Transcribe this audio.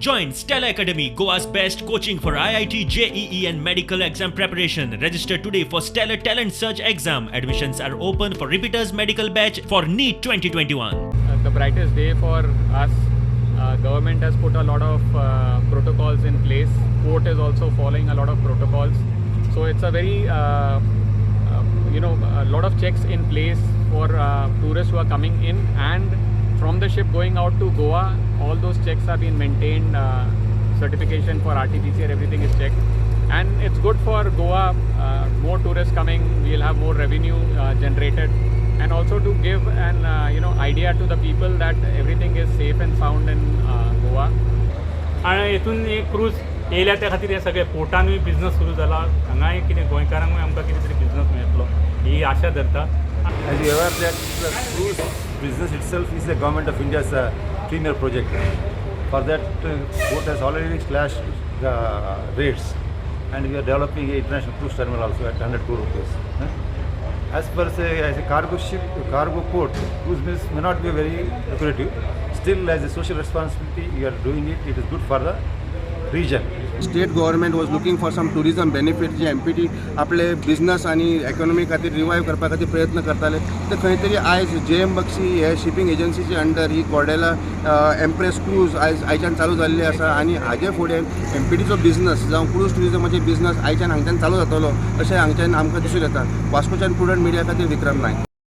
Join Stellar Academy, Goa's best coaching for IIT, JEE, and medical exam preparation. Register today for Stellar Talent Search exam. Admissions are open for repeaters medical batch for NEET 2021. The brightest day for us. Government has put a lot of protocols in place. Port is also following a lot of protocols. So it's a very, a lot of checks in place for tourists who are coming in and from the ship going out to Goa. All those checks are being maintained. Certification for RT-PCR, everything is checked. And it's good for Goa, more tourists coming, we'll have more revenue generated, and also to give an idea to the people that everything is safe and sound in Goa. आनी हेतून एक cruise येयल्या त्या खातीर हे सगळे पोर्टानूय business सुरू जाला. हांगाय कितें गोंयकारांकूय आमकां कितें तरी बिजनस मेळटलो ही आशा धरता. As you aware that the cruise business itself is the Government of India's premier project. For that, port has already slashed the rates, and we are developing a international cruise terminal also at 100 crore rupees. Huh? As per se, as a cargo ship, cargo port, cruise business may not be very lucrative. Still, as a social responsibility, we are doing it. It is good for the region. State government was looking for some tourism benefit, J MPT आपले business आनी economy खातीर revive करपा खातीर प्रयत्न करताले, ते खंय तरी आयज जे एम बक्सी हे शिपींग एजन्सीचे अंडर ही कॉर्डेला एम्प्रेस क्रूज आयज आयच्यान चालू जाल्ली आसा आनी हाजे फुडें एमपीटीचो बिजनस जावं क्रूज ट्युरिजमाचे बिजनस आयच्यान हांगच्यान चालू जातलो अशें हांगच्यान आमकां दिसून येता. वास्कोच्यान प्रुडंट मिडिया खातीर विक्रम नायक.